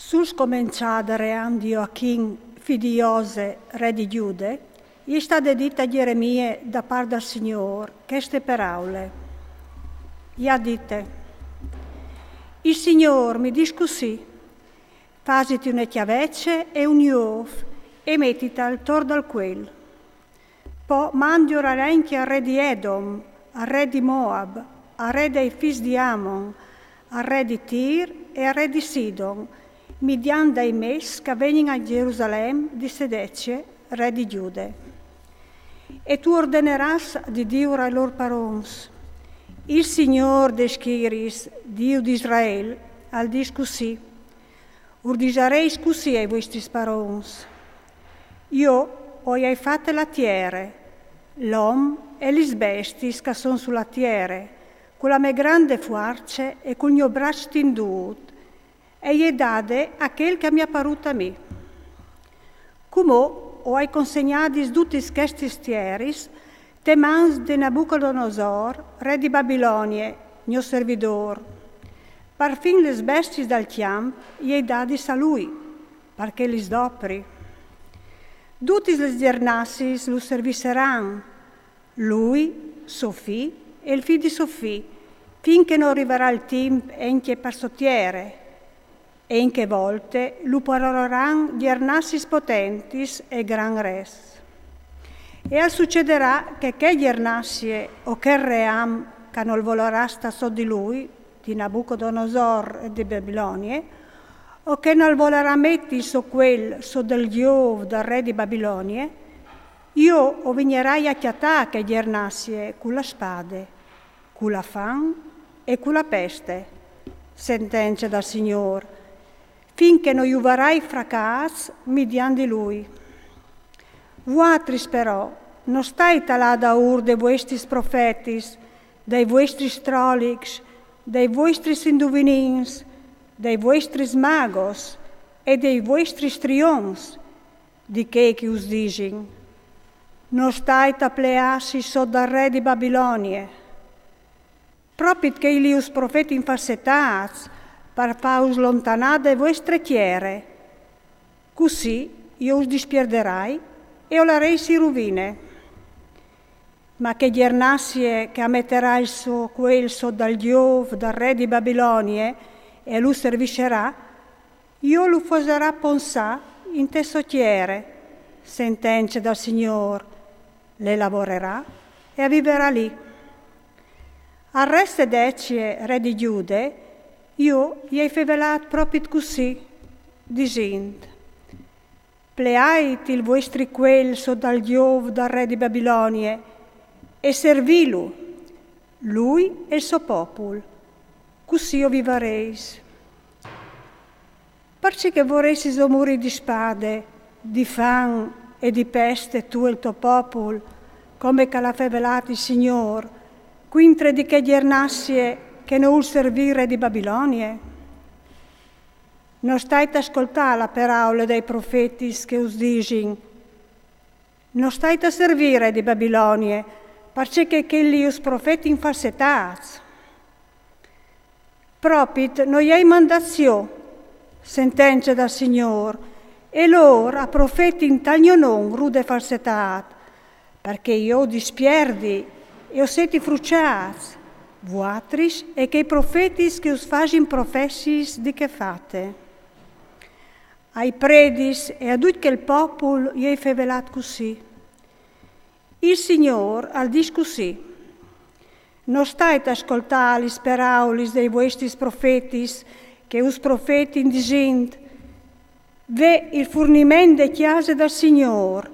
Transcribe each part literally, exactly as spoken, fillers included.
Sul scomençâ dal ream di Joachin, fi di Jose, re di Gjude, i è stade dite a Gjeremie da part dal Signôr cheste peraule. I à dite: Il Signôr mi dîs cussì: fasiti une cjavece e un jôf e metital tor dal cuel. Po mandorarà encje al re di Edom, al re di Moab, al re dai fîs di Amon, al re di Tir e al re di Sidon, midiant dai mês che a vegnin a Gjerusalem di Sedecje, re di Gjude. E tu ordenerâs di dî ai lôr parons: Il Signôr des schiriis, Diu di Israel, al dîs cussì: Ur disarês cussì ai vuestris parons: Jo o ai fate la tiere, l'om e lis bestiis che a son su la tiere, cu la mê grande fuarce e cul gno braç stindût, e i ai dade a chel che mi à parût a mi. Cumò o ai consegnadis dutis chestis tieris te mans de Nabucodonosor, re di Babilonie, gno servidôr. Parfin lis bestiis dal cjamp i ai dadis a lui, par che lis dopri. Dutis lis gjernassiis lu servisseran, lui, so fi e il fi di so fi, fin che no rivarà il timp encje par so tiere, e in chê volte lu paroraran gjernassiis potentis e grans res. E al sucederà che chê gjernassio o chel ream che nol volarà stâ sot di lui, di Nabucodonosor re di Babilonie, o che nol volarà meti il so cuel sot dal gjôf dal re di Babilonie, jo o vignarai a cjatâ chê gjernassio cu la spade, cu la fam e cu la peste, sentence dal Signôr, fin che no ju varai fracâts midiant di lui. Vuatris però no stait a lâ daûr dai vuestris profetis, dai vuestris strolics, dai vuestris induvinins, dai vuestris magos e dai vuestris strions, di chei che us disin: No stait a pleâsi sot dal re di Babilonie. Propit chei li us profetin falsetâts, par fâus lontanâ de vuestre tiere. Cussì jo us dispierderai e o larês in ruvine. Ma chê gjernassio che a meterà il so cuel sot dal gjôf dal re di Babilonie e lu servisserà, jo lu fasarà ponsâ inte sô tiere, sentence dal Signôr, le lavorerà e a viverà li. Al re Sedecje, re di Gjude, jo i ai fevelât propit cussì, disint: Pleait il vuestri cuel sot dal gjôf dal re di Babilonie e servilu, lui e il so popul, cussì o vivarês. Parcè che voressiso murî di spade, di fam e di peste tu e il to popul, come che al à fevelât il Signôr, cuintri di chê gjernassio che no vûl servî il re di Babilonie? No stait a scoltâ la peraule dai profetis che us disin: No stait a servî il re di Babilonie, parcè che chei li us profetin falsetâts. Propit no i ai mandâts jo, sentence dal Signôr, e lôr a profetin tal gno non rude falsetât, parcè jo o dispierdi e o seti fruçâts, vuatris e chei profetis che us fasin profeziis di chê fate. Ai predis e a dut chel popul i ai fevelât cussì: Il Signôr al dîs cussì: No stait a scoltâ lis peraulis dai vuestris profetis, che us profetin disint: Ve il furniment de cjase dal Signôr,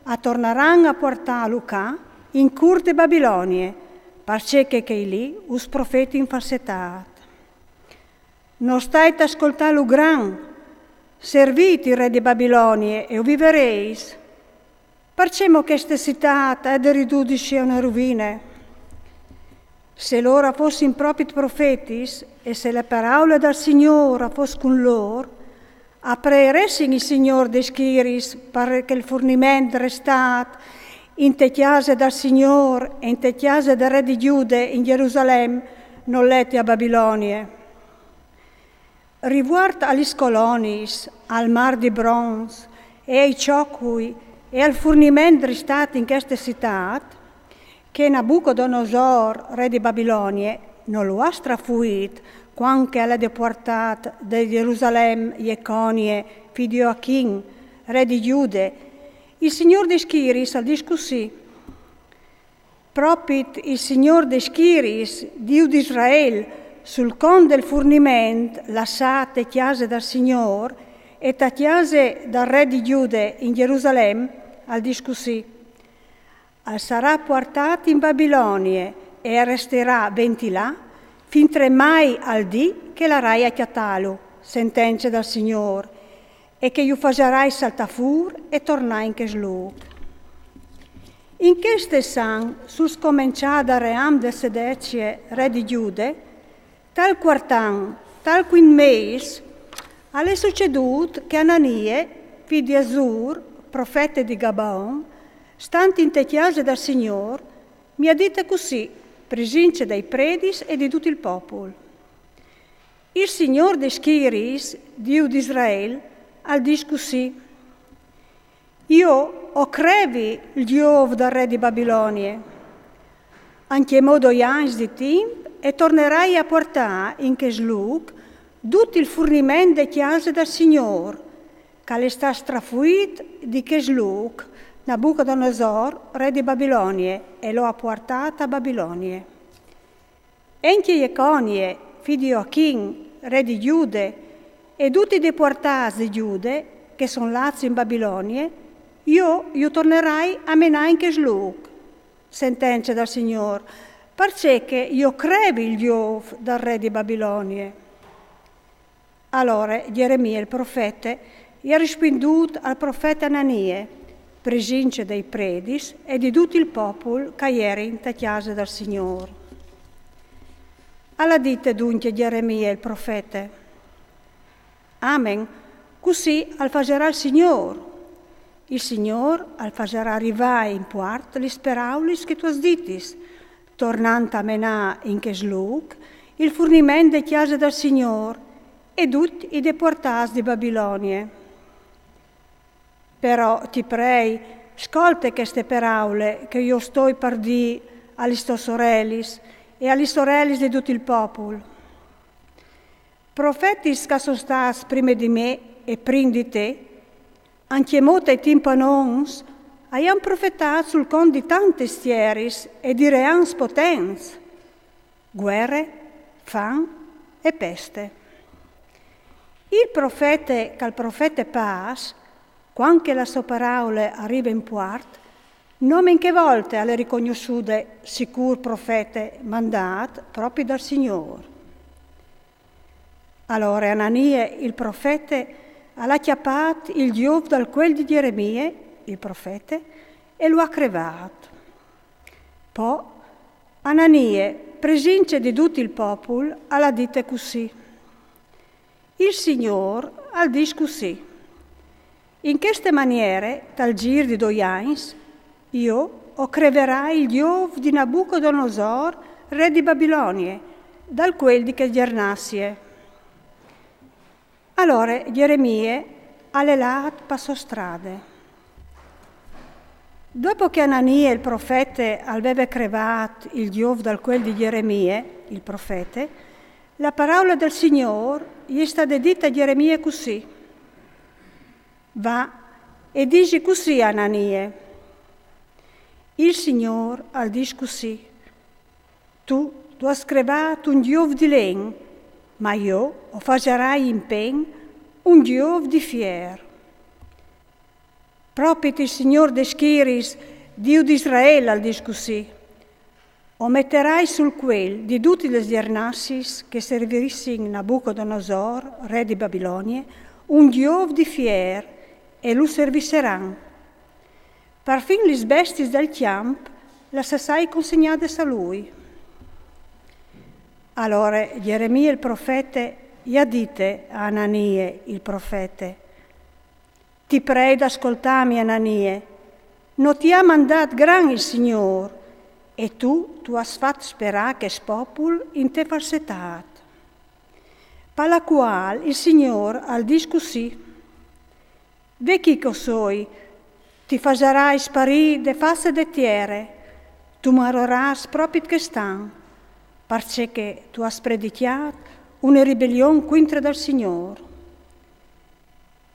a tornaran a puartâlu ca, in cûr de Babilonie, parcè che chei li us profetin falsetât. No stait a scoltâ lu gran: Servît il re di Babilonie e o viverês. Parcè mo cheste citât e à de ridudisi a une ruvine? Se lôr a fossin propit profetis e se la peraule dal Signôr a fos cun lôr, a prearessin il Signôr dai schiriis par che il furniment restât inte cjase dal Signôr e inte cjase dal re di Gjude in Gjerusalem nol leti a Babilonie. Rivuart a lis coloniis, al mâr di bronz e ai cjocui e al furniment ristât in cheste citât, che Nabucodonosor, re di Babilonie, no lu à strafuît cuant che al à depuartât de Gjerusalem Jeconie, fi di Joachim, re di Gjude, il Signôr dai schiriis al dîs cussì: Propit il Signôr dai schiriis, Diu di Israel, sul cont dal furniment lassât te cjase dal Signôr e ta cjase dal re di Gjude in Gjerusalem, al dîs cussì: Al sarà puartât in Babilonie e al restarà ventulà fintremai al dì che larai a cjatâlu, sentence dal Signôr, e che ju fasarai saltâ fûr e tornâ in chest lûc. In chest an, sul scomençâ dal ream de Sedecie, re di Gjude, tal cuart an, tal cuint mês, al è sucedût che Ananie, fi di Azur, profete di Gabaon, stant inte cjase dal Signôr, mi à dite cussì, presince dai predis e di dut il popul: Il Signôr dai schiriis, Diu di Israel, al dîs cussì: Jo o crevi il Diu dal re di Babilonie. Ancjemò doi agns di timp e tornarai a puartâ in chest lûc dut il furniment de cjase dal Signôr, che al è stât strafuît di chest lûc Nabucodonosor, re di Babilonie, e lu à puartât a Babilonie. Ancje Jeconie, fi di Joachim, re di Gjude, e ducj i depuartâts di Gjude, che a son lâts in Babilonie, jo ju tornarai a menâ in chest lûc, sentence dal Signôr, parcè che jo o crevi il Diu dal re di Babilonie. Alore Gjeremie il profete i à rispuindût al profete Ananie, presince dai predis e di dut il popul che a jerin inte cjase dal Signôr. Al à dite duncje Gjeremie il profete: Amen, cussì al fasarà il Signôr. Il Signôr al fasarà rivâ in puart lis peraulis che tu âs ditis, tornant a menâ in chest lûc il furniment de cjase dal Signôr e ducj i depuartâts di Babilonie. Però ti prei, scolte cheste peraule che jo o stoi par dî a lis tôs sorelis e a lis sorelis di dut il popul. Profetis che a son stâts prime di me e prin di te, ancjemò tai timps anons, a àn profetât sul cont di tantis tieris e di reams potents, guere, fam e peste. Il profete che al profete pâs, cuant che la sô peraule e rive in puart, nomen chê volte al è ricognossude sicûr profete mandât propit dal Signôr. Alore Ananie, il profete, al à cjapât il Diu dal cuel di Gjeremie, il profete, e lu à crevât. Po Ananie, presince di dut il popul, al à dite cussì: Il Signôr al dîs cussì: In cheste maniere, tal zîr di doi agns, jo o creverai il Diu di Nabucodonosor, re di Babilonie, dal cuel di chê gjernassie. Alore Gjeremie al è lât pa sô strade. Dopo che Ananie il profete al veve crevât il Diu dal cuel di Gjeremie, il profete, la peraule dal Signôr i è stade dite a Gjeremie cussì: Va e disi cussì a Ananie: Il Signôr al dîs cussì: Tu, tu âs crevât un Diu di len, ma jo o fasarai in pen un Diu di fier. Propit il Signôr dai schiriis, Diu di Israel, al dîs cussì: O meterai sul cuel di dutis lis gjernassis che servirissin Nabucodonosor, re di Babilonie, un Diu di fier, e lu serviseran. Parfin lis bestiis dal cjamp las sarai consegnades a lui. Alore Gjeremie il profete i à dite a Ananie il profete: Ti prei d'ascoltâmi, Ananie, no ti à mandât gran il Signôr, e tu, tu âs fat sperâ chest popul inte falsetât. Pa la qual il Signôr al dîs cussì: Ve chi ch'o soi, ti fasarai sparî de face de tiere, tu marorâs propit chest an, parcè che tu âs predicjât une ribelion cuintre dal Signôr.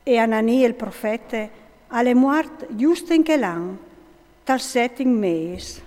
E Ananì il profete al è muart just in chel an, tal setim mês.